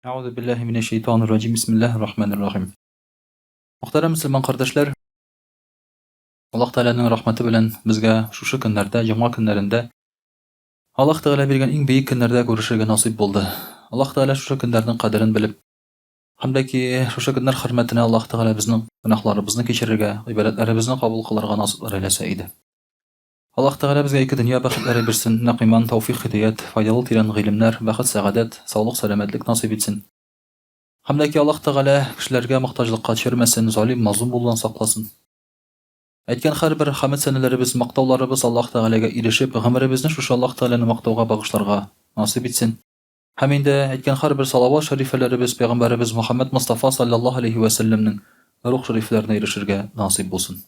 Әгъузу биллаһи минәш шәйтанир раҗим. Бисмиллаһир рахманир рахим. Мөхтәрәм мөселман кардәшләр, Аллаһ Тәгаләнең рәхмәте белән безгә шушы көннәрдә, җомга көннәрендә Аллаһ Тәгалә биргән иң бөек көннәрдә күрешергә насыйп булды. Аллаһ Тәгалә шушы көннәрнең кадерен белеп, һәм дә ки шушы көннәр хөрмәтенә Аллаһ Тәгалә безнең гөнаһларыбызны кичерергә, гыйбадәтләребезне кабул кылырга насыйплар әйләсә иде. Аллаһ Тәгалә безгә ике дөнья бәхетләре бирсен, нәкъ иман, тәүфыйк, һидәят, файдалы тирән гыйлемнәр, бәхет, сәгадәт, саулык, сәламәтлек насыйп итсен. Һәм дә ки Аллаһ Тәгалә кешеләргә мохтаҗлыкка төшермәсен, залим, мазлум булудан сакласын. Әйткән һәрбер хәмед сәнәләребез, мактауларыбыз Аллаһ Тәгаләгә ирешеп, гомеребезне шушы Аллаһ Тәгаләне мактауга багышларга насыйп итсен. Һәм инде әйткән һәрбер салават шәрифәләребез пәйгамбәребез Мөхәммәд Мостафа салләллаһу алейһи вә сәлләмнең рух шәрифләренә ирешергә насыйп булсын.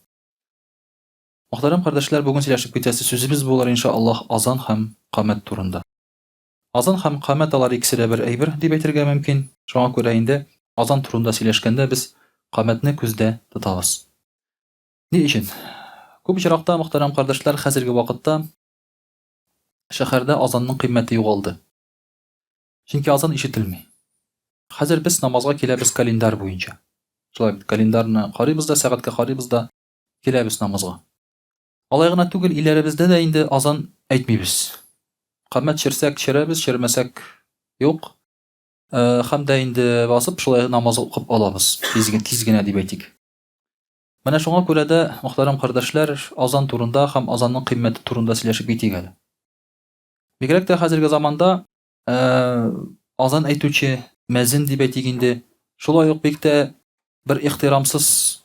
Мөхтәрәм кардәшләр, бүген сөйләшеп китәсе сүзебез булыр, инша Аллаһ, азан һәм камәт турында. Азан һәм камәт алар икесе дә бер әйбер дип әйтергә мөмкин. Шуңа күрә инде азан турында сөйләшкәндә без камәтне күздә тотабыз. Ни өчен? Күп очракта, мөхтәрәм кардәшләр, хәзерге вакытта шәһәрдә азанның кыйммәте югалды. Чөнки азан ишетелми. Хәзер без намазга киләбез календарь буенча. Шулай бит, календарьны карыйбыз да, сәгатькә карыйбыз да, киләбез намазга. Алай гына түгел, өйләребездә дә инде азан әйтмибез. Камәт чирсәк, чирәбез, чирмәсәк, юк. Һәм дә инде басып шулай намаз укып алабыз. Тиз, тиз генә дип әйтик. Менә шуңа күрә дә, мөхтәрәм кардәшләр, азан турында һәм азанның кыйммәте турында сөйләшеп китик әле. Бигрәк тә хәзерге заманда азан әйтүче, мәзин дип әйтик инде, шулай ук бик тә бер ихтирамсыз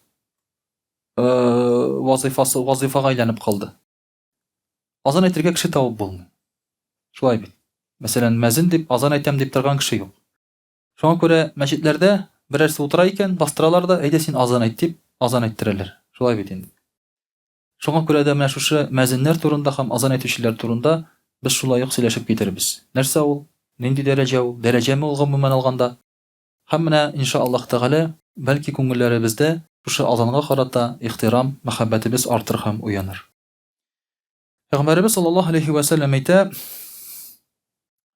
вазыйфасы вазыйфага әйләнеп калды. Азан әйтергә кеше табып булмый. Шулай бит. Мәсәлән, мәзин дип азан әйтәм дип торган кеше юк. Шуңа күрә мәчетләрдә берәрсе утыра икән, бастыралар да, әйдә син азан әйт дип, азан әйттерәләр. Шулай бит инде. Шуңа күрә дә менә шушы мәзиннәр турында һәм азан әйтүчеләр турында без шулай ук сөйләшеп китербез. Нәрсә ул? Нинди дәрәҗә ул? Дәрәҗәме ул гомумән алганда? Һәм менә, инша Аллаһ Тәгалә, бәлки күңелләребездә шушы азанга карата ихтирам, мәхәббәтебез артыр һәм уяныр. Пәйгамбәребез саллаллаһу алейһи вә сәлләм әйтә,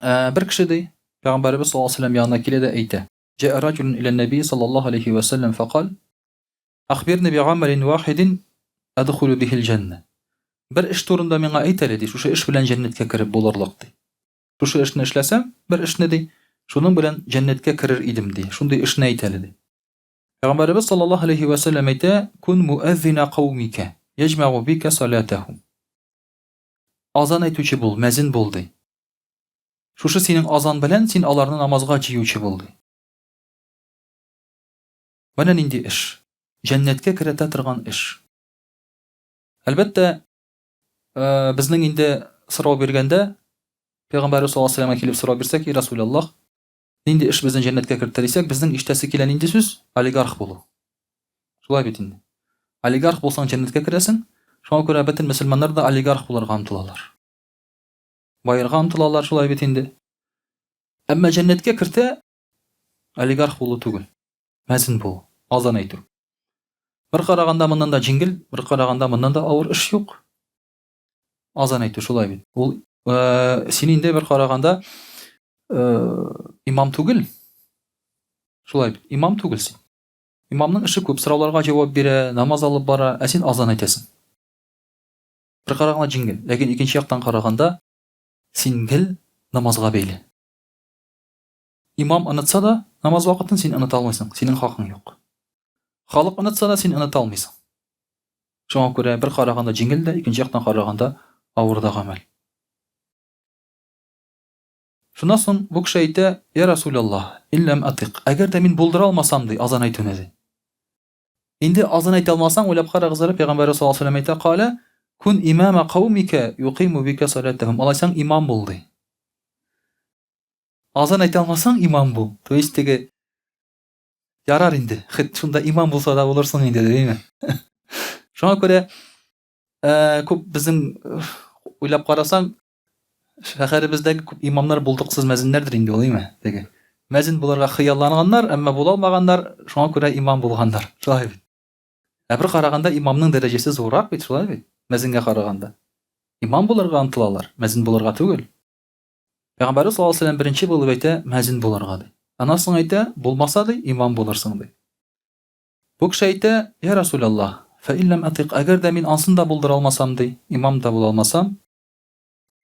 бер кеше ди, Пәйгамбәребез саллаллаһу алейһи вә сәлләм янына килә дә әйтә: Җа'а раҗулун иля нәби саллаллаһу алейһи вә сәлләм фәкаль, Ахбирни би'амалин вахидин адхулу бихил җәннә. Бер эш турында миңа әйт әле, ди, шушы эш белән җәннәткә кереп булырлык, ди. Шушы эшне эшләсәм, бер эшне, ди, шуның белән җәннәткә керер идем, ди. Шундый эшне әйт әле, ди. Пәйгамбәребез саллаллаһу алейһи вә сәлләм әйтә, Кун муәззина каумика, яҗмәгу бика салатахум. Азан әйтүче бул, мәзин бул, ди. Шушы синең азан белән син аларны намазга җыючы бул, ди. Менә нинди эш. Җәннәткә керәтә торган эш. Әлбәттә, безнең инде сорау биргәндә, Пәйгамбәрбез саллаллаһу алейһи вәсәлләмгә килеп сорау бирсәк, и Расулаллаһ, нинди эш безне җәннәткә кертер дисәк, безнең ишетәсе килә нинди сүз? Олигарх булу. Шулай бит инде. Олигарх булсаң җәннәткә керәсең. Шуңа күрә бөтен мөселманнар да олигарх булырга омтылалар. Баерга омтылалар, шулай бит инде. Әмма җәннәткә кертә олигарх булу түгел. Мәзин булу, азан әйтү. Бер караганда моннан да җиңел, бер караганда моннан да авыр эш юк. Азан әйтү шулай бит. Ул син инде бер караганда имам түгел. Шулай бит. Имам түгел син. Имамның эше күп, сорауларга җавап бирә, намаз алып бара, ә син азан әйтәсең. Бер караганда җиңел, ләкин икенче яктан караганда син гел намазга бәйле. Имам онытса да, намаз вакытын син оныта алмыйсың, синең хакың юк. Халык онытса да, син оныта алмыйсың. Шуңа күрә бер караганда җиңел дә, икенче яктан караганда авыр да гамәл. Шуннан соң бу кеше әйтә, Я Расулаллаһ, илләм атыйк. Әгәр дә мин булдыра алмасам, ди, азан әйтүне, ди. Инде азан әйтә алмасаң, уйлап карагыз әле, Пәйгамбәрбез саллаллаһу алейһи ва сәлләм әйтә, Калә, кун имама каумика юкыйму бика салатахум. Алайсаң имам бул, ди. Азан әйтә алмасаң, имам бул. То есть теге ярар инде, хет шунда имам булса да булырсың инде, димме? Шуңа күрә күп безнең уйлап карасаң, шәһәребездәге күп имамнар булдыксыз мәзиннәрдер инде ул, димме? Теге мәзин булырга хыялланганнар, әмма була алмаганнар, шуңа күрә имам булганнар. Шулай бит. Ә бер караганда имамның дәрәҗәсе зуррак бит, шулай бит? Мәзингә караганда. Имам булырга омтылалар, мәзин булырга түгел. Пәйгамбәрбез саллаллаһу алейһи ва сәлләм беренче булып әйтә, мәзин булырга ди. Аннан соң әйтә, булмаса, ди, имам булырсың, ди. Бу кеше әйтә, Я Расуләллаһ, фә ин ләм атыйк, әгәр дә мин ансын да булдыра алмасам, ди, имам да була алмасам,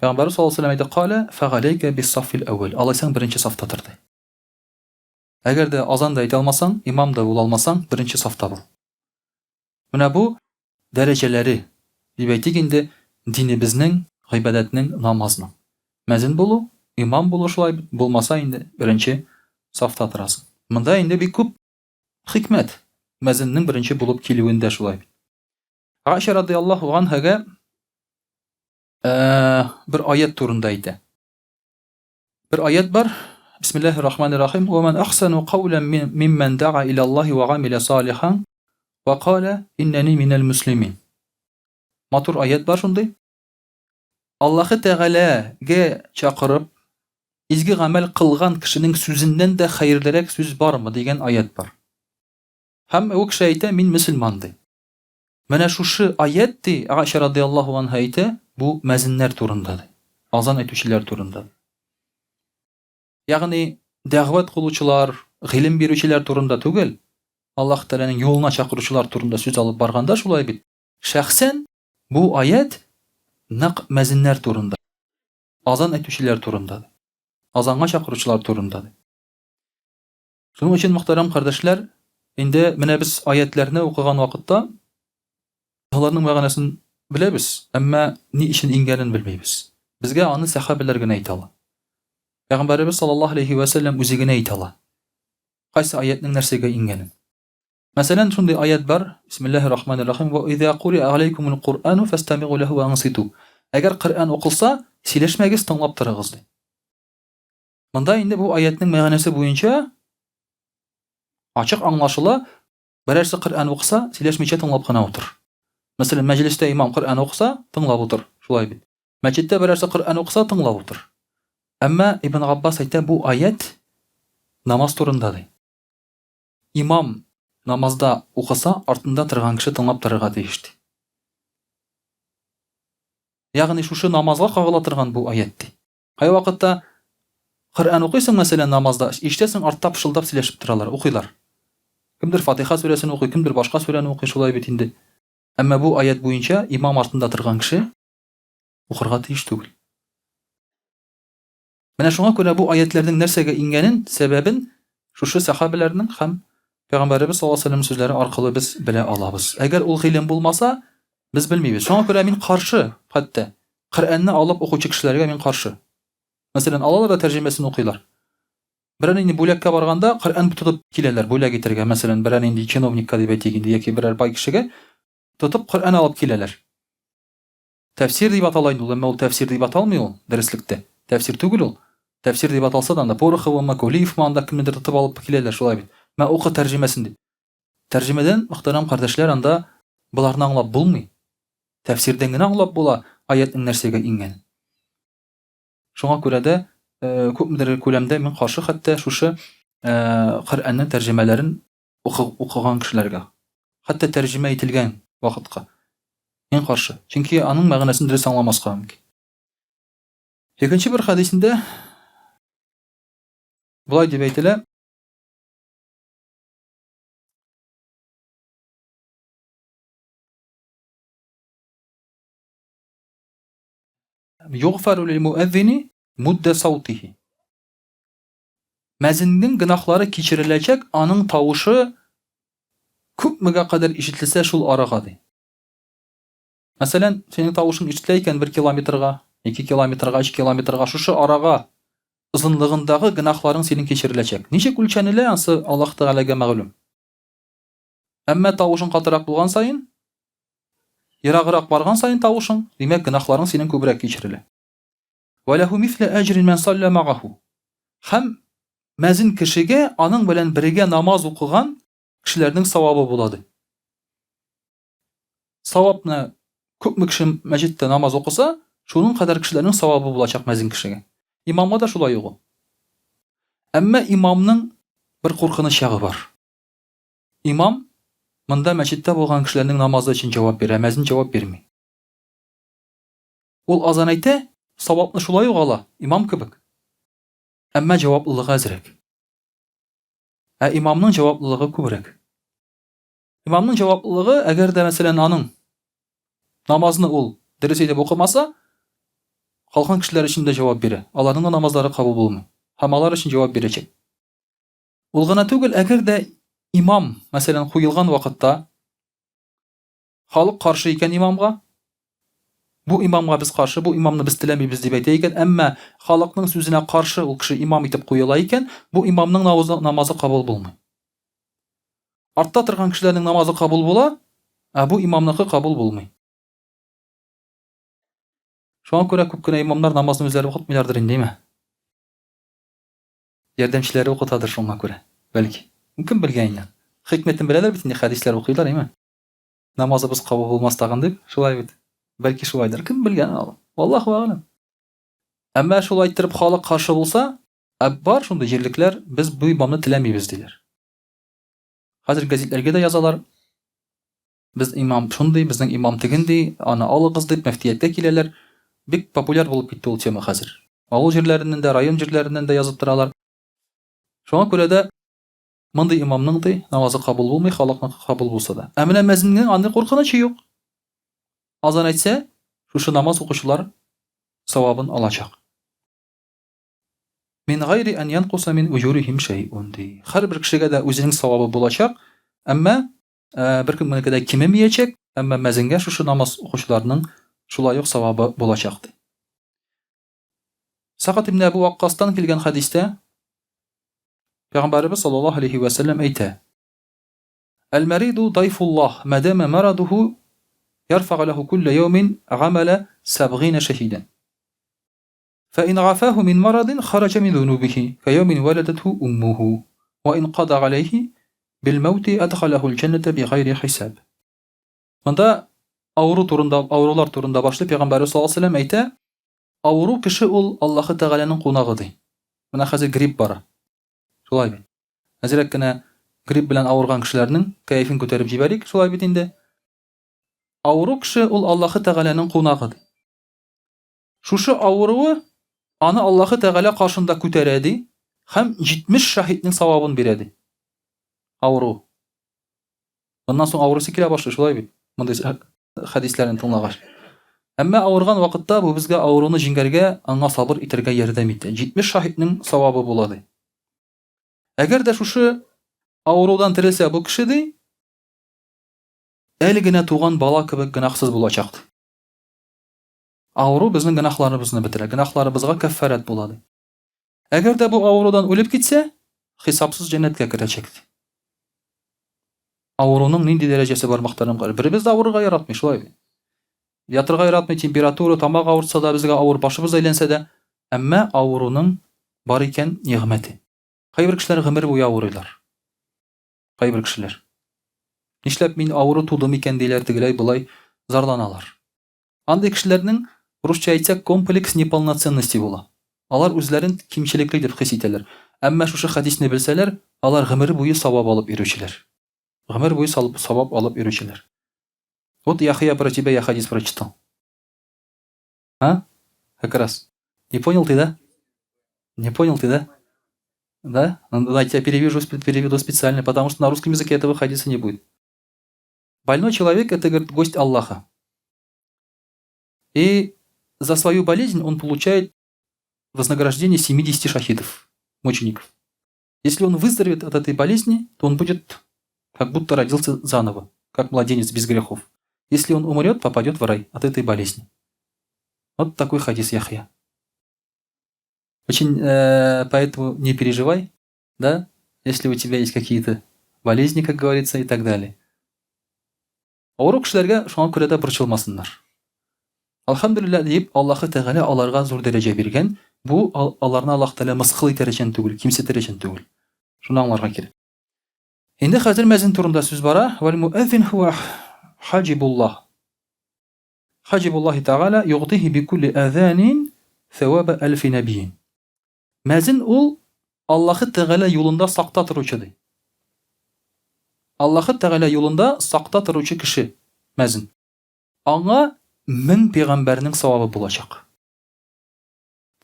Пәйгамбәрбез саллаллаһу алейһи ва сәлләм әйтә, Калә, фәгаләйкә биссаффил әүвәл, алайсаң беренче сафта тор, ди. Әгәр дә азан да әйтә алмасаң, имам да була алмасаң, беренче сафта бул. Менә бу дәрәҗәләре, дип әйтик инде, динебезнең, гыйбадәтнең, намазның. Мәзин булу, имам булу шулай бит, булмаса инде беренче сафта торасың. Монда инде бик күп хикмәт, мәзиннең беренче булып килүендә шулай бит. Аиша радияллаһу анһага бер аят турында әйтә. Бер аят бар. Бисмиллаһир рахманир рахим. Ва ман ахсану каулян мимман да'a иля Аллаһи ва гамиля салихан ва кала иннани минәл муслимин. Матур аят бар шундый. Аллаһы Тәгаләгә чакырып, изге гамәл кылган кешенең сүзеннән дә хәерлерәк сүз бармы дигән аят бар. Һәм ул кеше әйтә, мин мөселман ди. Менә шушы аять, ди, Аиша радыяллаһу анһа әйтә, бу мәзиннәр турында, ди. Азан әйтүчеләр турында. Ягъни, дәгъват кылучылар, гыйлем бирүчеләр турында түгел, Аллаһ Тәгаләнең юлына чакыручылар турында сүз алып барганда шулай бит. Шәхсән бу аять нәкъ мәзиннәр турында, азан әйтүчеләр турында, азанга чакыручылар турында. Шуның өчен, мөхтәрәм кардәшләр, инде менә без аятьләрне укыган вакытта аларның мәгънәсен беләбез, әмма ни өчен иңгәнен белмибез. Безгә аны сәхабәләр генә әйтә ала. Пәйгамбәребез саллаллаһу алейһи вә сәлләм үзе генә әйтә ала. Кайсы аятьнең нәрсәгә иңгәнен. Мәсәлән, шундый аять бар, Бисмиллаһир рахманир рахим, Ва иза куриа алейкумул Куръану фәстамигу ләһу ва анситу. Әгәр Коръән укылса, сөйләшмәгез, тыңлап торыгыз, ди. Монда инде бу аятьнең мәгънәсе буенча ачык аңлашыла, берәрсе Коръән укыса, сөйләшмичә тыңлап кына утыр. Мәсәлән, мәҗлестә имам Коръән укыса, тыңлап утыр, шулай бит. Мәчеттә берәрсе Коръән укыса, тыңлап утыр. Әмма Ибн Габбас әйтә, бу аять намаз турында ди. Имам намазда укыса, артында торган кеше тыңлап торырга тиеш ди. Ягъни шушы намазга кагыла торган бу аять ди. Кайвакытта Коръән укыйсың, мәсәлән, намазда, ишетәсең, артта пышылдап сөйләшеп торалар, укыйлар. Кемдер Фатиха сүрәсен укый, кемдер башка сүрәне укый, шулай бит инде. Әмма бу аять буенча имам артында торган кеше укырга тиеш түгел. Менә шуңа күрә бу аятләрнең нәрсәгә иңгәнен, сәбәбен шушы сәхабәләрнең һәм Пәйгамбәребез саллаллаһу алейһи ва сәлләм сүзләре аркылы без белә алабыз. Әгәр ул гыйлем булмаса, без белмибез. Шуңа күрә мин каршы, хәтта Коръәнне алып укучы кешеләргә мин каршы. Мәсәлән, алалар да тәрҗемәсен укыйлар. Берәр нинди бүләккә барганда Коръән тотып киләләр, бүләк итәргә, мәсәлән, берәр нинди чиновникка дип әйтик инде, яки берәр бай кешегә тотып Коръән алып киләләр. Тәфсир дип атала инде ул, әмма ул тәфсир дип аталмый ул, дөреслектә. Тәфсир түгел ул. Тәфсир дип аталса да, анда Пороховамы, Кулиевмы, анда кемнедер тотып алып киләләр, шулай бит. Мә укы тәрҗемәсен дип. Тәрҗемәдән, мөхтәрәм кардәшләр, анда боларны аңлап булмый. Тәфсирдән генә аңлап була аятьнең нәрсәгә иңгәнен. Шуңа күрә дә э, күпмедер күләмдә мин каршы хәтта шушы э, Коръәннең тәрҗемәләрен укыган кешеләргә. Хәтта тәрҗемә ителгән вакытка. Мин каршы. Чөнки аның мәгънәсен дөрес аңламаска мөмкин. Икенче бер хәдисендә болай дип әйтелә. Югфару лил муәззини мудда саутихи. Мәзиннең гөнаһлары кичереләчәк, аның тавышы күпмегә кадәр ишетелсә, шул арага ди. Мәсәлән, синең тавышың ишетелә икән 1 километрга, 2 километрга, 3 километрга, шушы арага озынлыгындагы гөнаһларың синең кичереләчәк. Ничек үлчәнелә, ансы Аллаһ Тәгаләгә мәгълүм. Әмма тавышың катырак булган саен, ераграк барган саен тавышың, димәк, гөнаһларың синең күбрәк кичерелә. Ва ләһу мисле әҗрин мән салля магаху. Һәм мәзин кешегә аның белән бергә намаз укыган кешеләрнең савабы була ди. Савапны күпме кеше мәчеттә намаз укыса, шуның кадәр кешеләрнең савабы булачак мәзин кешегә. Имамга да шулай ук ул. Әмма имамның бер куркыныч ягы бар. Имам монда мәчеттә булган кешеләрнең намазы өчен җавап бирә, мәзин җавап бирми. Ул азан әйтә, савапны шулай ук ала, имам кебек. Әмма җаваплылыгы әзрәк. Ә имамның җаваплылыгы күбрәк. Имамның җаваплылыгы, әгәр дә, мәсәлән, аның намазны ул дөрес итеп укымаса, калган кешеләр өчен дә җавап бирә. Аларның да намазлары кабул булмый. Һәм алар өчен җавап бирәчәк. Ул гына түгел, әгәр дә имам, мәсәлән, куелган вакытта халык каршы икән имамга, бу имамга без каршы, бу имамны без теләмибез дип әйтә икән, әмма халыкның сүзенә каршы ул кеше имам итеп куела икән, бу имамның намазы кабул булмый. Артта торган кешеләрнең намазы кабул була, ә бу имамныкы кабул булмый. Шуңа күрә күп кенә имамнар намазны үзләре укытмыйлардыр инде, әйме? Ярдәмчеләре укытадыр шуңа күрә, бәлки. Кем белгән инде. Хикмәтен беләләр бит инде, хәдисләр укыйлар, әйме? Намазыбыз кабул булмас тагын дип, шулай бит. Бәлки шулайдыр. Кем белгән ул? Валлаһу әгъләм. Әмма шулай иттереп халык каршы булса, ә бар шундый җирлекләр, без бу имамны теләмибез диләр. Хәзер гәзитләргә дә язалар. Без имам шундый, безнең имам тегенди, аны алыгыз дип мөфтияткә киләләр. Бик популяр булып китте ул тема хәзер. Авыл җирләреннән дә, район җирләреннән дә язып торалар. Шуңа күрә дә мондый имамның ди намазы кабул булмый, халыкныкы кабул булса да. Ә менә мәзиннең андый куркынычы юк. Азан әйтсә, шушы намаз укучылар савабын алачак. Мин гайри ан янкуса мин уҗурихим шәйун ди. Һәрбер кешегә дә үзенең савабы булачак, әмма э, беркемнеке дә кимемиячәк, әмма мәзингә шушы намаз укучыларның шулай ук савабы булачак ди. Сәгать ибн Әбу Ваккастан килгән хәдистә Пәйгамбәребез саллаллаһу алейхи вә сәлләм әйтә: Әл-мариду дайфуллаһ, мадама марадуху ярфагу лаху кулла яумин гамала сабгина шәһидан. Фәин гафаһу мин марадин хараҗа мин зунубихи кәяумин вәләдәтһу уммуху ва ин када галәйһи бил мәүти әдхаләһул җәннәтә бигайри хисаб. Монда авыру турында, авырулар турында башлый Пәйгамбәрбез саллаллаһу алейһи ва сәлләм әйтә, авыру кеше ул Аллаһы Тәгаләнең кунагы ди. Менә хәзер грипп бара. Шулай бит. Әзрәк кенә грипп белән авырган кешеләрнең кәефен күтәреп җибәрик, шулай бит инде. Авыру кеше ул Аллаһы Тәгаләнең кунагы ди. Шушы авыруы аны Аллаһы Тәгалә каршында күтәрә ди һәм 70 шаһитнең савабын бирә ди. Авыру. Моннан соң авырысы килә башлый, шулай бит? Мондый хәдисләрне тыңлагач. Әмма авырган вакытта бу безгә авыруны җиңәргә, аңа сабыр итәргә ярдәм итә. 70 шаһитнең савабы була ди. Әгәр дә шушы авырудан терелсә бу кеше ди, әле генә туган бала кебек гөнаһсыз булачак ди. Авыру безнең гөнаһларыбызны бетерә, гөнаһларыбызга кәффарәт була ди. Әгәр дә бу авырудан үлеп китсә, хисапсыз җәннәткә керәчәк ди. Авыруның нинди дәрәҗәсе бар, мөхтәрәм кардәш? Беребез дә авырырга яратмый, шулай бит. Ятырга яратмый, температура, тамак авыртса да безгә авыр, башыбыз әйләнсә дә, әмма авыруның бар икән нигъмәте. Кайбер кешеләр гомер буе авырыйлар. Кайбер кешеләр. Нишләп мин авыру тудым икән диләр, тегеләй болай зарланалар. Андый кешеләрнең, русча әйтсәк, комплекс неполноценности була. Алар үзләрен кимчелекле дип хис итәләр. Әмма шушы хәдисне белсәләр, алар гомере буе савап алып йөрүчеләр. Гомер буе савап алып йөрүчеләр. Вот Яхия про тебя я хадис прочитал. А? Как раз. Не понял ты, да? Не понял ты, да? Да? Ну, я тебя перевяжу, переведу специально, потому что на русском языке этого хадиса не будет. Больной человек – это, говорит, гость Аллаха. И за свою болезнь он получает вознаграждение 70 шахидов, мучеников. Если он выздоровеет от этой болезни, то он будет как будто родился заново, как младенец без грехов. Если он умрет, попадет в рай от этой болезни. Вот такой хадис Яхья. Очень э, поэтому не переживай, да, если у тебя есть какие-то болезни, как говорится, и так далее. Авыру кешеләргә шуңа күрә дә борчылмасыннар. Алхамдулилла диеп, Аллаһы Тәгалә аларга зур дәрәҗә биргән. Бу аларны Аллаһ Тәгалә мыскыл итәр өчен түгел, кимсетер өчен түгел. Шуны аңларга кирәк. Инде хәзер мәзин турында сүз бара. Вәл муәззин хуа хаҗибуллаһ. Хаҗибуллаһи Тәгалә югътихи бикулли әзанин сәваба әлфи нәбиин. Мәзин ул Аллаһы Тәгалә юлында сакта торучы, ди. Аллаһы Тәгалә юлында сакта торучы кеше, мәзин. Аңа 1000 пәйгамбәрнең савабы булачак.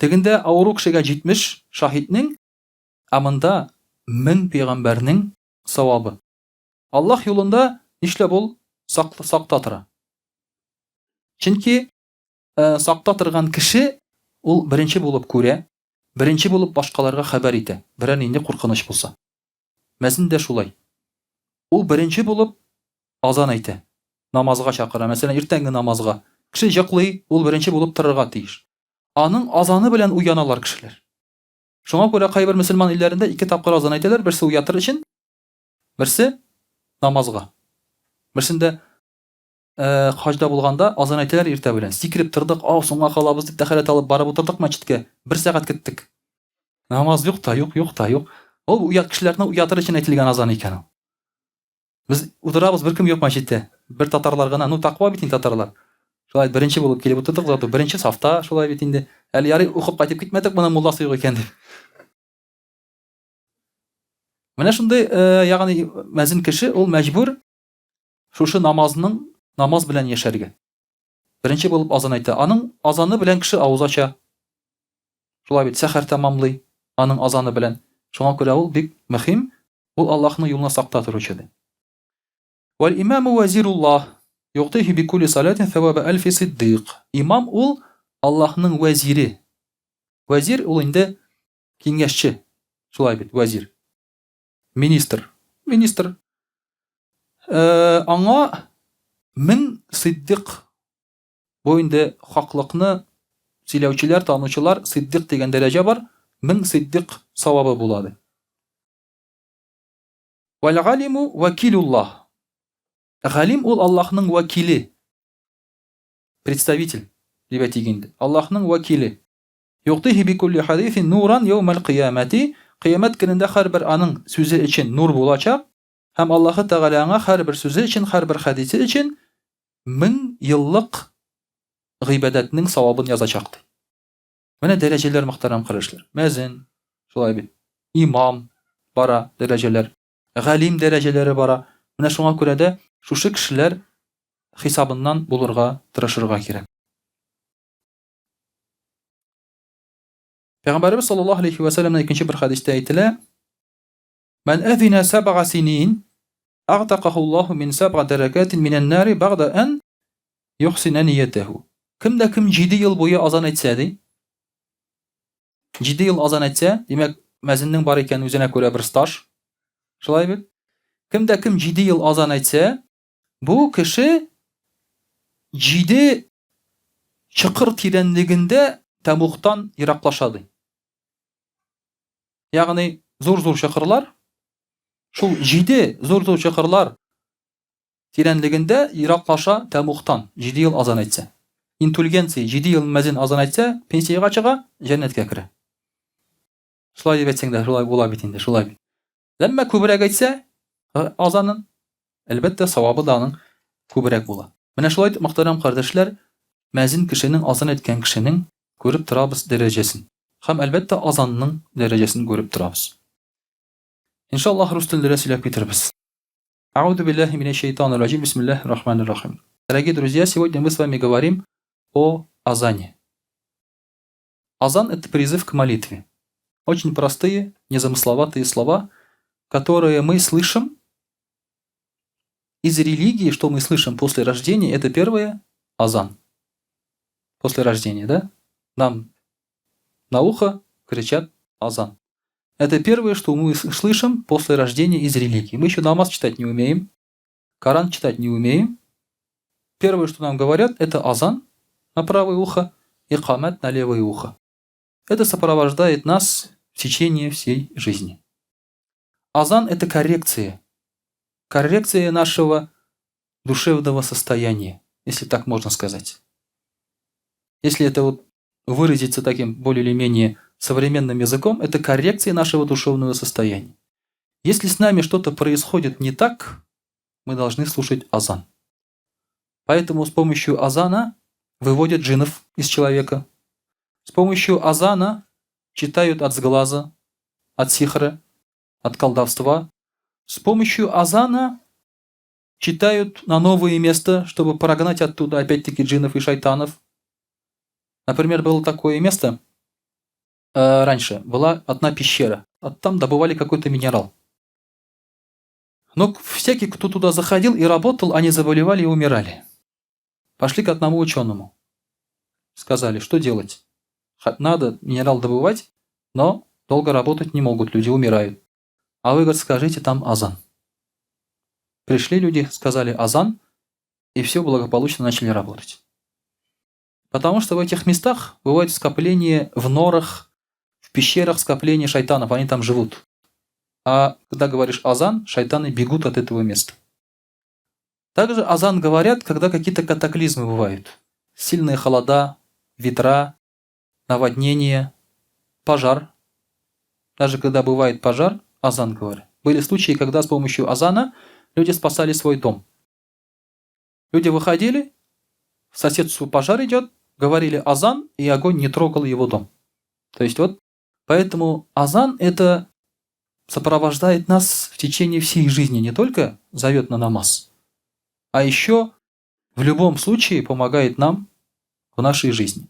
Тегендә авыру кешегә 70 шаһитнең, ә монда 1000 пәйгамбәрнең савабы. Аллаһ юлында нишләп ул сак, сакта тора? Чөнки сакта торган кеше ул беренче булып күрә, беренче булып башкаларга хәбәр итә, берәр нинди куркыныч булса. Мәзин дә шулай. Ул беренче булып азан әйтә, намазга чакыра. Мәсәлән, иртәнге намазга. Кеше җоклый, ул беренче булып торырга тиеш. Аның азаны белән уяналар кешеләр. Шуңа күрә кайбер мөселман илләрендә ике тапкыр азан әйтәләр, берсе уятыр өчен, берсе намазга. Берсендә хаҗда булганда азан әйтәләр иртә белән. Сикереп тордык, ау, соңга калабыз дип тәһарәт алып барып утырдык мәчеткә. Бер сәгать көттек. Намаз юк та юк, юк та юк. Ул уят кешеләрне уятыр өчен әйтелгән азан икән ул. Без утырабыз, беркем юк мәчеттә. Бер татарлар гына, ну таква бит инде татарлар. Шулай беренче булып килеп утырдык, зато беренче сафта шулай бит инде. Әле ярый укып кайтып китмәдек, моның мулласы юк икән дип. Менә шундый, ягъни мәзин кеше ул мәҗбүр шушы намазның намаз белән яшәргә. Беренче булып азан әйтә. Аның азаны белән кеше авыз ача. Шулай бит, сәхәр тәмамлый аның азаны белән. Шуңа күрә ул бик мөһим, ул Аллаһның юлына сакта торучы ди. Вәл имаму вәзируллаһ югтыйһи би кулли салатин саваба әлфи сиддыйк. Имам ул Аллаһның вәзире. Вәзир ул инде киңәшче. Шулай бит, вәзир. Министр. Министр. Э, аңа мең сиддык. Бу инде хаклыкны сөйләүчеләр, танучылар, сиддык дигән дәрәҗә бар, мең сиддык савабы була ди. Вәл галиму вәкилуллаһ. Галим ул Аллаһның вәкиле. Представитель дип әйтик инде. Аллаһның вәкиле. Югтыйһи бикулли хадисин нуран яумәл кыямәти, кыямәт көнендә һәрбер аның сүзе өчен нур булачак, һәм Аллаһы Тәгалә аңа һәрбер сүзе өчен, һәрбер хәдисе өчен 1000 еллык гыйбадәтнең савабын язачак, ди. Менә дәрәҗәләр, мөхтәрәм кардәшләр. Мәзин, шулай бит. Имам бара дәрәҗәләр. Галим дәрәҗәләре бара. Менә шуңа күрә дә шушы кешеләр хисабыннан булырга тырышырга кирәк. Пәйгамбәребез саллаллаһу алейхи ва сәлләмнән икенче бер хәдистә әйтелә: "Ман әзина саб'a синин, агтакаху Аллаһу мин саб'a даракатин минән нари бәгъдә ан юхсина ниятәһу." Кем дә кем 7 ел буе азан әйтсә, ди. 7 ел азан әйтсә, димәк, мәзиннең бар икән үзенә күрә бер стаж. Шулай бит? Кем дә кем 7 ел азан әйтсә, Бу кеше җиде чокыр тирәнлегендә тәмугтан ераклаша ди. Ягъни зур-зур чокырлар, шул җиде зур-зур чокырлар тирәнлегендә ераклаша тәмугтан, җиде ел азан әйтсә. Интульгенция, җиде ел мәзин азан әйтсә, пенсиягә чыга, җәннәткә керә. Шулай дип әйтсәң дә, шулай була бит инде, шулай бит. Әмма күбрәк әйтсә, азанын, әлбәттә, савабы да аның күбрәк була. Менә шулай итеп, мөхтәрәм кардәшләр, мәзин кешенең, азан әйткән кешенең күреп торабыз дәрәҗәсен. Һәм, әлбәттә, азанның дәрәҗәсен күреп торабыз. Иншаллаһ, рус телендә дә сөйләп китербез. Аузу биллахи минәш шайтанир раҗим. Бисмиллахир рахманир рахим. Дорогие друзья, сегодня мы с вами говорим о азане. Азан – это призыв к молитве. Очень простые, незамысловатые слова, которые мы слышим из религии, что мы слышим после рождения, это первое – азан. После рождения, да? Нам на ухо кричат азан. Это первое, что мы слышим после рождения из религии. Мы еще намаз читать не умеем, Коран читать не умеем. Первое, что нам говорят, это азан на правое ухо и камат на левое ухо. Это сопровождает нас в течение всей жизни. Азан – это коррекция. Коррекция нашего душевного состояния, если так можно сказать. Если это вот выразиться таким более или менее современным языком, это коррекция нашего душевного состояния. Если с нами что-то происходит не так, мы должны слушать азан. Поэтому с помощью азана выводят джинов из человека. С помощью азана читают от сглаза, от сихра, от колдовства. С помощью азана читают на новое место, чтобы прогнать оттуда опять-таки джинов и шайтанов. Например, было такое место, раньше была одна пещера. Там добывали какой-то минерал. Но всякий, кто туда заходил и работал, они заболевали и умирали. Пошли к одному ученому. Сказали, что делать? Надо минерал добывать, но долго работать не могут, люди умирают. А вы, говорит, скажите там азан. Пришли люди, сказали азан, и все благополучно начали работать. Потому что в этих местах бывает скопление в норах, в пещерах скопление шайтанов, они там живут. А когда говоришь азан, шайтаны бегут от этого места. Также азан говорят, когда какие-то катаклизмы бывают. Сильные холода, ветра, наводнение, пожар. Даже когда бывает пожар, азан говорят. Были случаи, когда с помощью азана люди спасали свой дом. Люди выходили, в соседству пожар идет, говорили азан, и огонь не трогал его дом. То есть вот, поэтому азан это сопровождает нас в течение всей жизни, не только зовет на намаз, а еще в любом случае помогает нам в нашей жизни.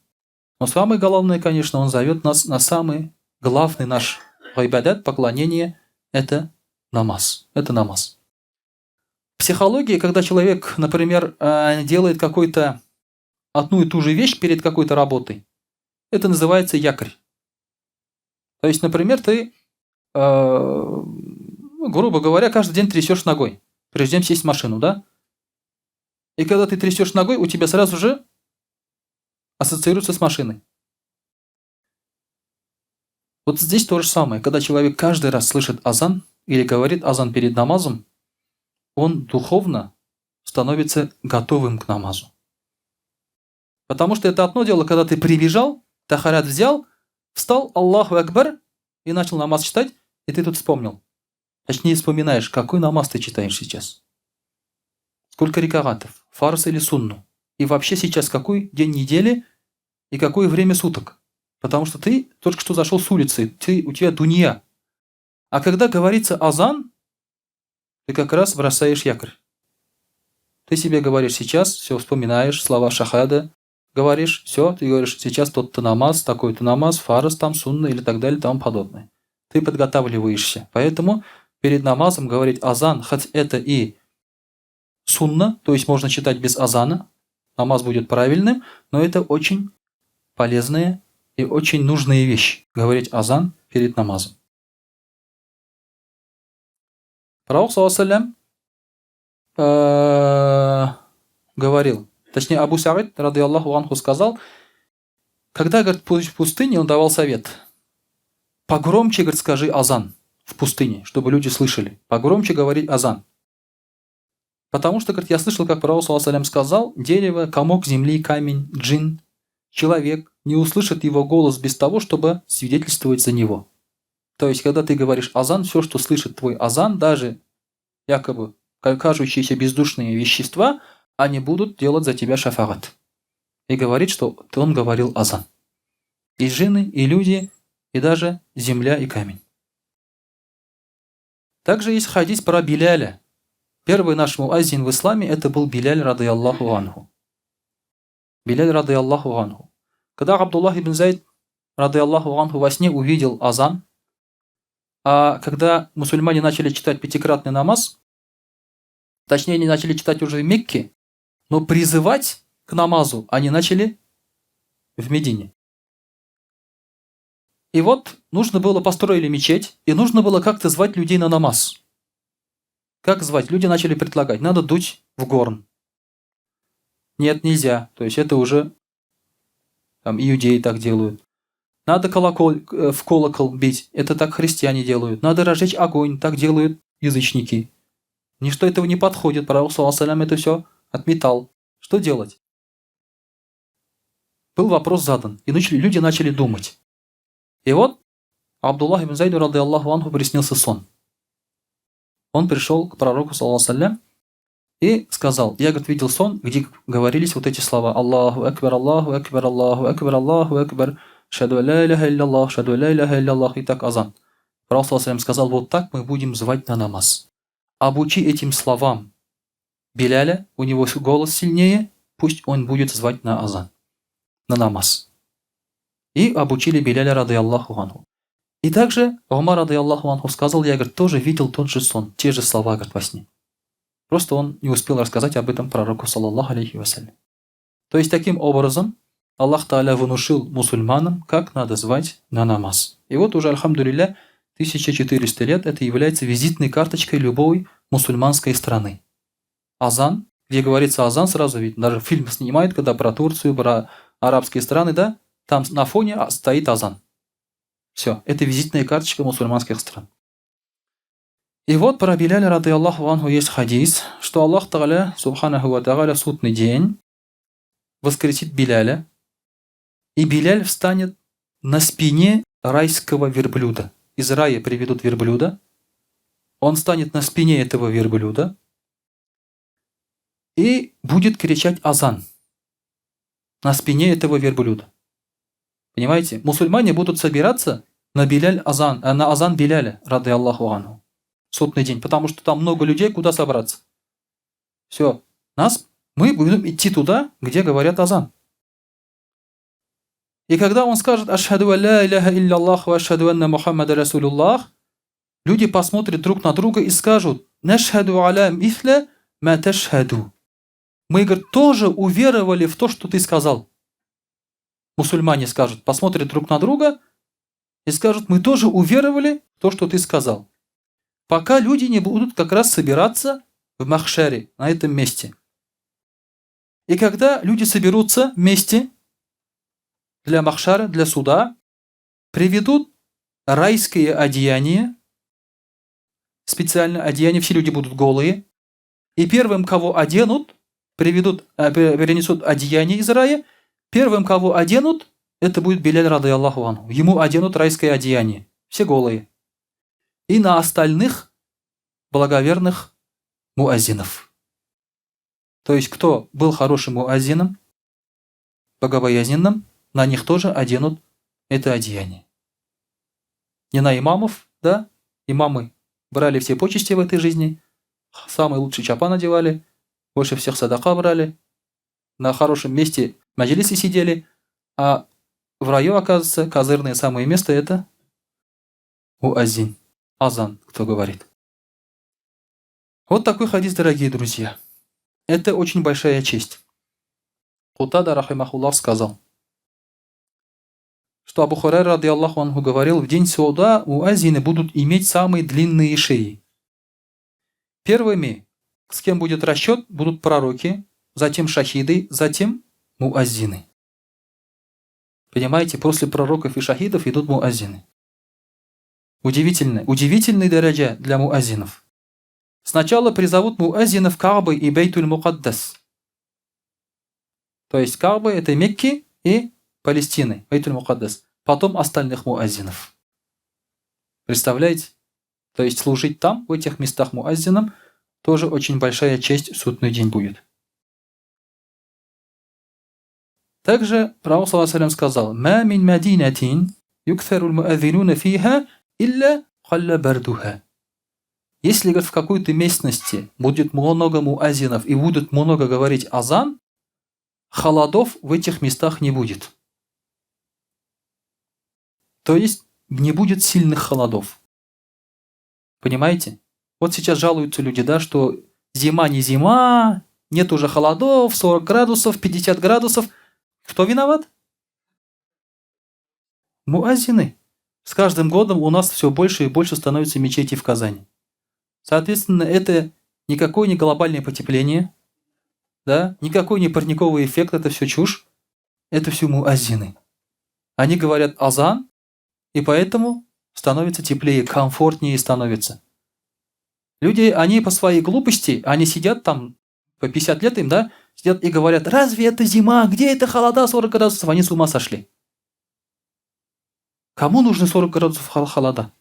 Но самое главное, конечно, он зовет нас на самый главный наш гайбадат, поклонение, это намаз. Это намаз. Психология, когда человек, например, делает какой-то одну и ту же вещь перед какой-то работой, это называется якорь. То есть, например, ты, грубо говоря, каждый день трясешь ногой, прежде чем сесть в машину, да? И когда ты трясешь ногой, у тебя сразу же ассоциируется с машиной. Вот здесь то же самое. Когда человек каждый раз слышит азан или говорит азан перед намазом, он духовно становится готовым к намазу. Потому что это одно дело, когда ты прибежал, тахарат взял, встал, Аллаху Акбар, и начал намаз читать, и ты тут вспомнил. Точнее, вспоминаешь, какой намаз ты читаешь сейчас. Сколько рекагатов, фарс или сунну. И вообще сейчас какой день недели и какое время суток. Потому что ты только что зашел с улицы, у тебя дунья. А когда говорится азан, ты как раз бросаешь якорь. Ты себе говоришь сейчас, все вспоминаешь, слова шахада, говоришь, все, ты говоришь, сейчас тот-то намаз, такой-то намаз, фарз там, сунна или так далее, тому подобное. Ты подготавливаешься. Поэтому перед намазом говорить азан, хоть это и сунна, то есть можно читать без азана, намаз будет правильным, но это очень полезная и очень нужная вещь, говорить азан перед намазом. Пророк, саллаллаху говорил, точнее Абу Саид, рады Аллаху анху, сказал, когда, говорит, в пустыне, он давал совет, погромче, говорит, скажи азан в пустыне, чтобы люди слышали, погромче говорить азан. Потому что, говорит, я слышал, как пророк, саллаллаху алейхи сказал, дерево, комок земли, камень, джин, человек не услышит его голос без того, чтобы свидетельствовать за него. То есть, когда ты говоришь азан, все, что слышит твой азан, даже якобы кажущиеся бездушные вещества, они будут делать за тебя шафагат. И говорит, что он говорил азан. И джинны, и люди, и даже земля и камень. Также есть хадис про Биляля. Первый наш муаззин в исламе это был Биляль, рады Аллаху анху. Биляль, рады Аллаху анху. Когда Абдуллах ибн Зайд, рады Аллаху анху, во сне увидел азан, а когда мусульмане начали читать пятикратный намаз, точнее, они начали читать уже в Мекке, но призывать к намазу они начали в Медине. И вот нужно было, построили мечеть, и нужно было как-то звать людей на намаз. Как звать? Люди начали предлагать, надо дуть в горн. Нет, нельзя. То есть это уже там иудеи так делают. Надо в колокол бить, это так христиане делают. Надо разжечь огонь, так делают язычники. Ничто этого не подходит. Пророк, саллаллаху алейхи ва саллям, это все отметал. Что делать? Был вопрос задан, и люди начали думать. И вот Абдуллах ибн Зайду, рады Аллаху анху, приснился сон. Он пришел к пророку, саллаллаху алейхи ва саллям, и сказал, я, говорит, видел сон, где говорились вот эти слова. Аллаху акбар, Аллаху акбар, Аллаху акбар, Аллаху акбар, шаду ля иляха илляллах, шаду ля иляха илляллах, и так азан. Пророк, саллаллаху алейхи ва саллям, сказал, вот так мы будем звать на намаз. Обучи этим словам Биляля, у него голос сильнее, пусть он будет звать на азан, на намаз. И обучили Биляля, рады Аллаху анху. И также Умар, рады Аллаху анху, сказал, я, говорит, тоже видел тот же сон, те же слова, говорит, во сне. Просто он не успел рассказать об этом пророку, саллаллаху алейхи вассалям. То есть, таким образом, Аллах Тааля внушил мусульманам, как надо звать на намаз. И вот уже, альхамдулилля, 1400 лет это является визитной карточкой любой мусульманской страны. Азан, где говорится азан, сразу видно, даже фильм снимают, когда про Турцию, про арабские страны, да, там на фоне стоит азан. Все, это визитная карточка мусульманских стран. И вот про Биляля, рады Аллаху анху, есть хадис, что Аллах Тааля, субханаху ва тааля, в судный день воскресит Биляля, и Биляль встанет на спине райского верблюда. Из рая приведут верблюда. Он станет на спине этого верблюда и будет кричать азан на спине этого верблюда. Понимаете? Мусульмане будут собираться на Биляль азан, на азан Биляля, рады Аллаху анху, судный день, потому что там много людей, куда собраться. Все, мы будем идти туда, где говорят азан. И когда он скажет «Ашхаду ля иляха илляллах ва ашхаду анна Мухаммада Расулуллах», люди посмотрят друг на друга и скажут «Нашхаду аля мисля ма ташхаду». Мы, говорит, тоже уверовали в то, что ты сказал. Мусульмане скажут, посмотрят друг на друга и скажут, мы тоже уверовали в то, что ты сказал. Пока люди не будут как раз собираться в Махшаре, на этом месте. И когда люди соберутся вместе для Махшара, для суда, приведут райские одеяния, специальное одеяние, все люди будут голые, и первым, кого оденут, перенесут одеяние из рая, первым, кого оденут, это будет Биляль, рады Аллаху анху. Ему оденут райское одеяние, все голые. И на остальных благоверных муаззинов. То есть, кто был хорошим муаззином, богобоязненным, на них тоже оденут это одеяние. Не на имамов, да, имамы брали все почести в этой жизни, самый лучший чапан одевали, больше всех садака брали, на хорошем месте маджлисы сидели, а в раю, оказывается, козырное самое место это муаззин, азан, кто говорит. Вот такой хадис, дорогие друзья. Это очень большая честь. Кутада, рахимахуллах, сказал, что Абу Хурайра, рады Аллаху анху, говорил, в день суда муаззины будут иметь самые длинные шеи. Первыми, с кем будет расчет, будут пророки, затем шахиды, затем муаззины. Понимаете, после пророков и шахидов идут муаззины. Удивительно, удивительный дараджа для муаззинов. Сначала призовут муаззинов Каабы и Бейтуль-Мукаддас. То есть Каабы это Мекки и Палестины, Бейтуль-Мукаддас. Потом остальных муаззинов. Представляете? То есть служить там, в этих местах муаззинам, тоже очень большая честь в судный день будет. Также Пророк, саллаллаху алейхи ва саллям, сказал: «Ма мин мадинатин юкфару аль-муаззинуна фиха илля қалла бардуха». Если, говорит, в какой-то местности будет много муаззинов и будут много говорить азан, холодов в этих местах не будет. То есть не будет сильных холодов. Понимаете? Вот сейчас жалуются люди, да, что зима не зима, нет уже холодов, 40 градусов, 50 градусов. Кто виноват? Муаззины. С каждым годом у нас все больше и больше становится мечетей в Казани. Соответственно, это никакое не глобальное потепление, да, никакой не парниковый эффект, это все чушь, это все муаззины. Они говорят азан, и поэтому становится теплее, комфортнее становится. Люди, они по своей глупости, они сидят там по 50 лет им, да, сидят и говорят, разве это зима, где это холода 40 градусов, они с ума сошли. Кому нужны 40 градусов холода?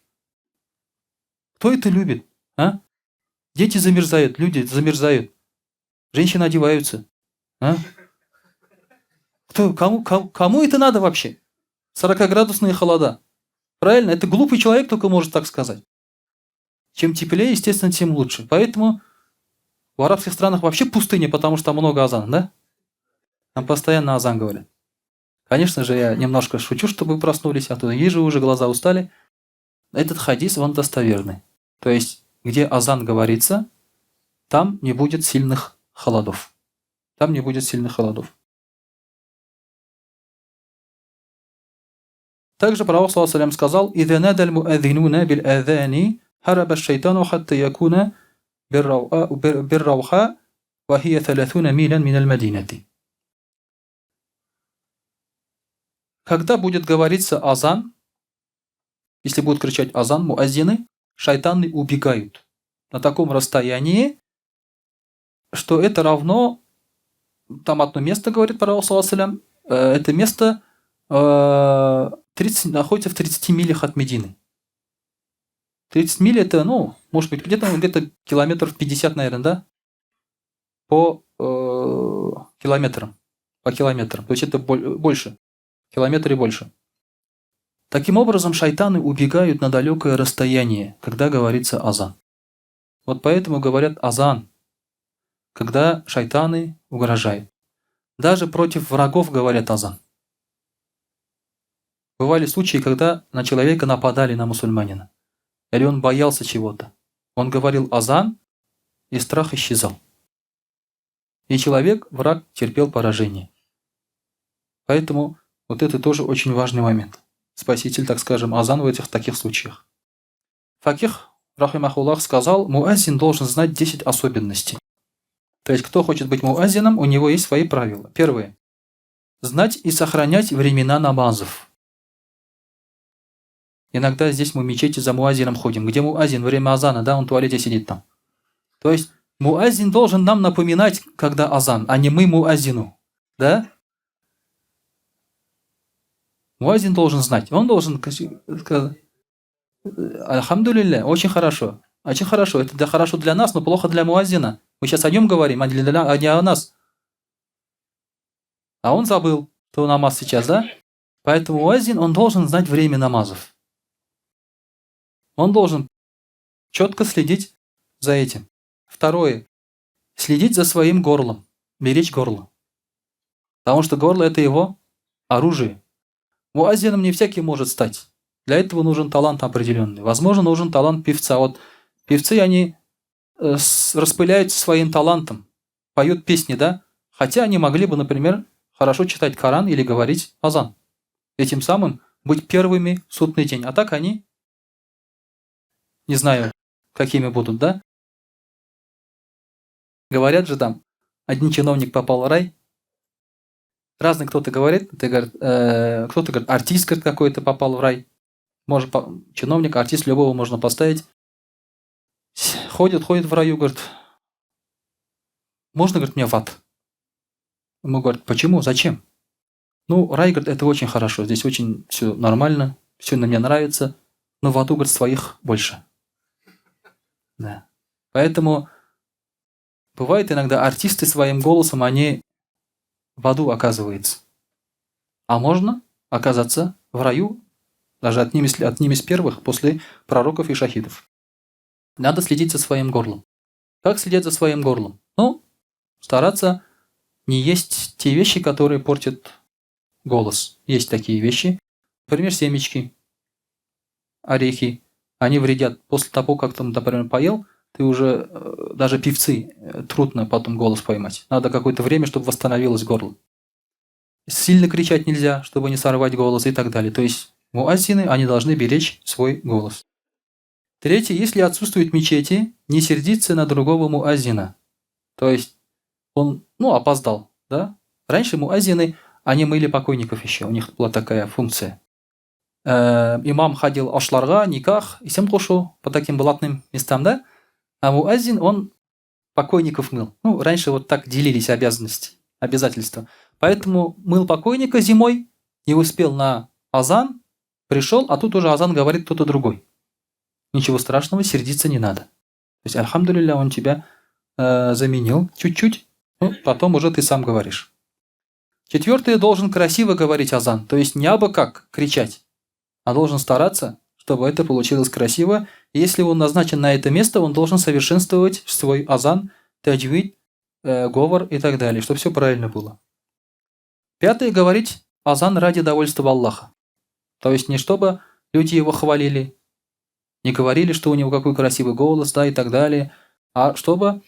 Кто это любит? А? Дети замерзают, люди замерзают, женщины одеваются. А? Кому это надо вообще? 40-градусные холода. Правильно? Это глупый человек только может так сказать. Чем теплее, естественно, тем лучше. Поэтому в арабских странах вообще пустыня, потому что там много азан, да? Там постоянно азан говорят. Конечно же, я немножко шучу, чтобы вы проснулись, а то вижу, уже глаза устали. Этот хадис, он достоверный. То есть, где азан говорится, там не будет сильных холодов. Там не будет сильных холодов. Также пророк, саллаллаху сказал, «Иза надаль муаззинуна бил азани, хараба шайтану хатта якуна биррауха, ва хия 30 милян миналь мадинати». Когда будет говориться азан, если будут кричать азан, муаззины, шайтаны убегают на таком расстоянии, что это равно, там одно место, говорит пророк, саллаллаху это место 30, находится в 30 милях от Медины. 30 миль это, ну, может быть, где-то километров 50, наверное, да? По километрам. По километрам. То есть это больше. Километр и больше. Таким образом, шайтаны убегают на далекое расстояние, когда говорится азан. Вот поэтому говорят азан, когда шайтаны угрожают. Даже против врагов говорят азан. Бывали случаи, когда на человека нападали, на мусульманина. Или он боялся чего-то. Он говорил азан, и страх исчезал. И человек, враг, терпел поражение. Поэтому вот это тоже очень важный момент. Спаситель, так скажем, азан в этих таких случаях. Факих, рахимахуллах, сказал, муаззин должен знать 10 особенностей. То есть, кто хочет быть муаззином, у него есть свои правила. Первое. Знать и сохранять времена намазов. Иногда здесь мы в мечети за муаззином ходим. Где муаззин? Время азана, да, он в туалете сидит там. То есть, муаззин должен нам напоминать, когда азан, а не мы муаззину. Да? Муаззин должен знать. Он должен сказать, Альхамдулилля, очень хорошо. Очень хорошо. Это хорошо для нас, но плохо для муаззина. Мы сейчас о нем говорим, а не о нас. А он забыл, что намаз сейчас, да? Поэтому муаззин, он должен знать время намазов. Он должен четко следить за этим. Второе. Следить за своим горлом. Беречь горло. Потому что горло – это его оружие. Муаззином не всякий может стать. Для этого нужен талант определенный. Возможно, нужен талант певца. Вот певцы, они распыляются своим талантом, поют песни, да? Хотя они могли бы, например, хорошо читать Коран или говорить азан. И тем самым быть первыми в судный день. А так они, не знаю, какими будут, да? Говорят же там, один чиновник попал в рай. Разный кто-то говорит, ты, говорит, кто-то говорит, артист, говорит, какой-то попал в рай. Может, чиновник, артист, любого можно поставить. Ходит, ходит в раю, говорит, можно, говорит, мне в ад? Ему говорят, почему, зачем? Ну, рай, говорит, это очень хорошо, здесь очень все нормально, все на мне нравится, но в аду, говорит, своих больше. Да. Поэтому бывает иногда артисты своим голосом, они в аду оказываются. А можно оказаться в раю, даже одним из первых после пророков и шахидов. Надо следить за своим горлом. Как следить за своим горлом? Ну, стараться не есть те вещи, которые портят голос. Есть такие вещи. Например, семечки, орехи. Они вредят. После того, как ты, например, поел, ты уже, даже певцы, трудно потом голос поймать. Надо какое-то время, чтобы восстановилось горло. Сильно кричать нельзя, чтобы не сорвать голос и так далее. То есть муаззины, они должны беречь свой голос. Третье, если отсутствует мечети, не сердиться на другого муаззина. То есть он, ну, опоздал, да? Раньше муаззины, они мыли покойников еще, у них была такая функция. Имам ходил ашларга, никах, исем кушу, по таким блатным местам, да? А муаззин, он покойников мыл. Ну, раньше вот так делились обязанности, обязательства. Поэтому мыл покойника зимой, не успел на азан, пришел, а тут уже азан говорит кто-то другой. Ничего страшного, сердиться не надо. То есть, альхамдулилля, он тебя заменил чуть-чуть, ну, потом уже ты сам говоришь. Четвертое, должен красиво говорить азан, то есть не абы как кричать, а должен стараться, чтобы это получилось красиво. И если он назначен на это место, он должен совершенствовать свой азан, таджвид, говор и так далее, чтобы все правильно было. Пятое, говорить азан ради довольства Аллаха. То есть не чтобы люди его хвалили, Не говорили, что у него какой красивый голос, да, и так далее, а чтобы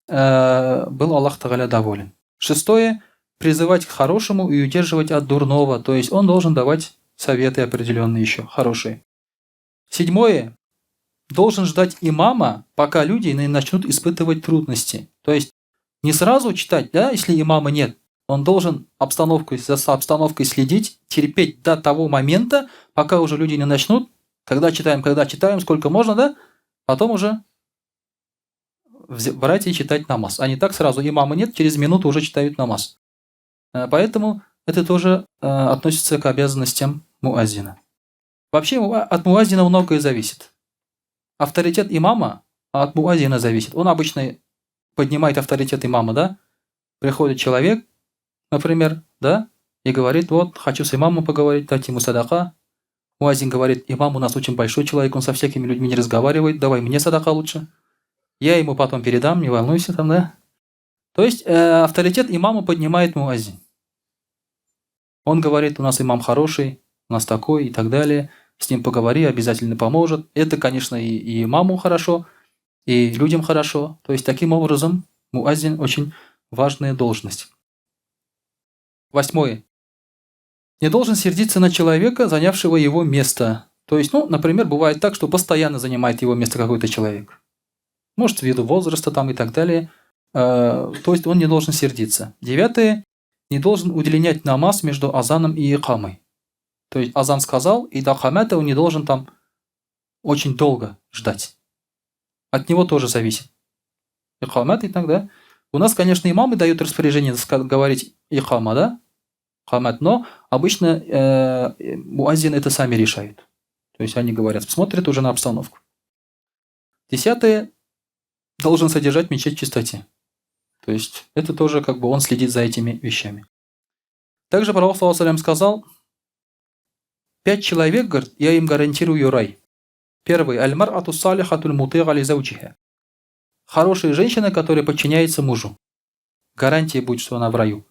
был Аллах Тагаля доволен. Шестое – призывать к хорошему и удерживать от дурного, то есть он должен давать советы определенные еще, хорошие. Седьмое – должен ждать имама, пока люди не начнут испытывать трудности. То есть не сразу читать, да, если имама нет, он должен за обстановкой следить, терпеть до того момента, пока уже люди не начнут, когда читаем, сколько можно, да, потом уже брать и читать намаз. А не так сразу, имама нет, через минуту уже читают намаз. Поэтому это тоже относится к обязанностям муаззина. Вообще от муаззина многое зависит. Авторитет имама от муаззина зависит. Он обычно поднимает авторитет имама, да? Приходит человек, например, да, и говорит, вот, хочу с имамом поговорить, дать ему садака. Муаззин говорит, имам у нас очень большой человек, он со всякими людьми не разговаривает, давай мне садака лучше. Я ему потом передам, не волнуйся там, да. То есть авторитет имама поднимает муаззин. Он говорит, у нас имам хороший, у нас такой и так далее. С ним поговори, обязательно поможет. Это, конечно, и имаму хорошо, и людям хорошо. То есть таким образом муаззин очень важная должность. Восьмое. Не должен сердиться на человека, занявшего его место. То есть, ну, например, бывает так, что постоянно занимает его место какой-то человек. Может, ввиду возраста там и так далее. То есть он не должен сердиться. Девятое. Не должен удлинять намаз между азаном и икамой. То есть азан сказал, и до камата он не должен там очень долго ждать. От него тоже зависит. Икамат и так, да? У нас, конечно, имамы дают распоряжение говорить икама, да? Камат, но обычно муаззин это сами решают. То есть они говорят, смотрят уже на обстановку. Десятое. Должен содержать мечеть в чистоте. То есть это тоже как бы он следит за этими вещами. Также Пророк саллаллаху алейхи сказал, 5 человек, говорит, я им гарантирую рай. Первый. Аль-мар'ату салихатуль мутига ли зауджиха. Хорошая женщина, которая подчиняется мужу. Гарантия будет, что она в раю.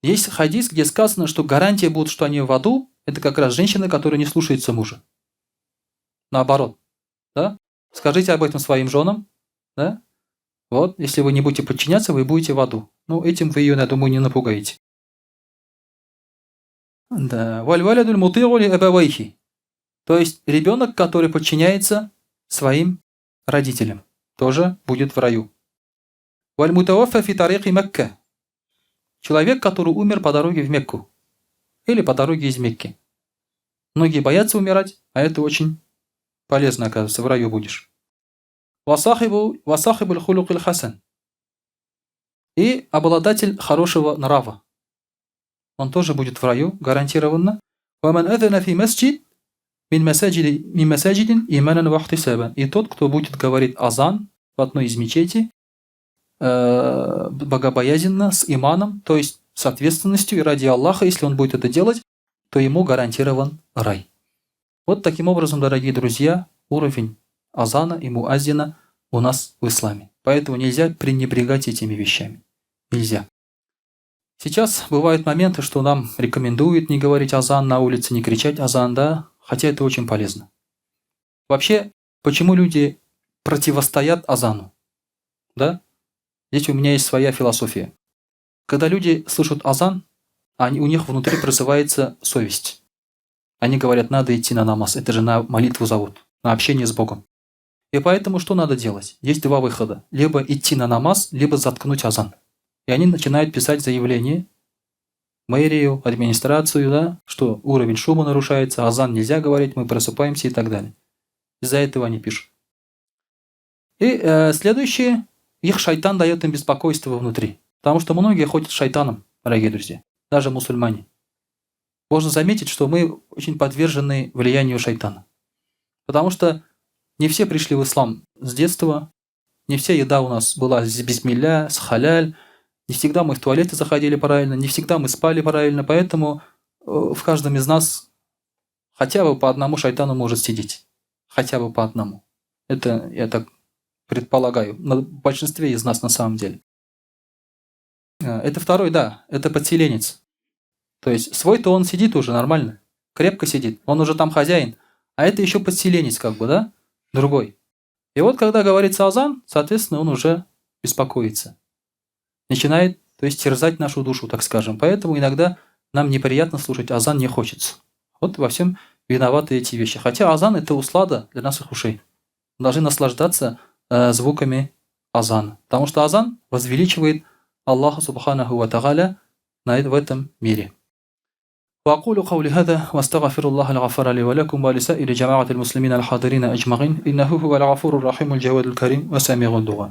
Есть хадис, где сказано, что гарантия будет, что они в аду, это как раз женщина, которая не слушается мужа. Наоборот. Да? Скажите об этом своим женам. Да? Вот, если вы не будете подчиняться, вы будете в аду. Ну, этим вы ее, я думаю, не напугаете. Да. Валь-валядуль мутигу ли абавайхи. То есть ребенок, который подчиняется своим родителям, тоже будет в раю. Валь-мутаваффа фи тарихи Мекка. Человек, который умер по дороге в Мекку. Или по дороге из Мекки. Многие боятся умирать, а это очень полезно, оказывается, в раю будешь. Васахибуль хулукиль хасан. И обладатель хорошего нрава. Он тоже будет в раю, гарантированно. Ваман адана фи масджид мин масаджидин иманан ва ихтисабан. И тот, кто будет говорить азан в одной из мечетей, богобоязненно, с иманом, то есть с ответственностью и ради Аллаха, если он будет это делать, то ему гарантирован рай. Вот таким образом, дорогие друзья, уровень азана и муаззина у нас в исламе. Поэтому нельзя пренебрегать этими вещами. Нельзя. Сейчас бывают моменты, что нам рекомендуют не говорить азан на улице, не кричать азан, да, хотя это очень полезно. Вообще, почему люди противостоят азану? Да? Здесь у меня есть своя философия. Когда люди слышат азан, у них внутри просыпается совесть. Они говорят, надо идти на намаз, это же на молитву зовут, на общение с Богом. И поэтому что надо делать? Есть два выхода. Либо идти на намаз, либо заткнуть азан. И они начинают писать заявление в мэрию, администрацию, да, что уровень шума нарушается, азан нельзя говорить, мы просыпаемся и так далее. Из-за этого они пишут. И следующее, их шайтан дает им беспокойство внутри. Потому что многие ходят с шайтаном, дорогие друзья, даже мусульмане. Можно заметить, что мы очень подвержены влиянию шайтана. Потому что не все пришли в ислам с детства, не вся еда у нас была с бисмилля, с халяль, не всегда мы в туалеты заходили правильно, не всегда мы спали правильно, поэтому в каждом из нас хотя бы по одному шайтану может сидеть. Хотя бы по одному. Это я так предполагаю, на большинстве из нас на самом деле. Это второй, да, это подселенец. То есть свой-то он сидит уже нормально, крепко сидит, он уже там хозяин, а это еще подселенец как бы, да? другой. И вот, когда говорится азан, соответственно, он уже беспокоится. Начинает, то есть, терзать нашу душу, так скажем. Поэтому иногда нам неприятно слушать азан, не хочется. Вот во всем виноваты эти вещи. Хотя азан – это услада для наших ушей. Мы должны наслаждаться э, звуками азана. Потому что азан возвеличивает Аллаха Субханаху Ва Тагаля на, в этом мире. وأقول قولي هذا واستغفر الله الغفار لي ولكم ولسائر جماعة المسلمين الحاضرين أجمعين إنه هو الغفور الرحيم الجواد الكريم وسميع الدعاء.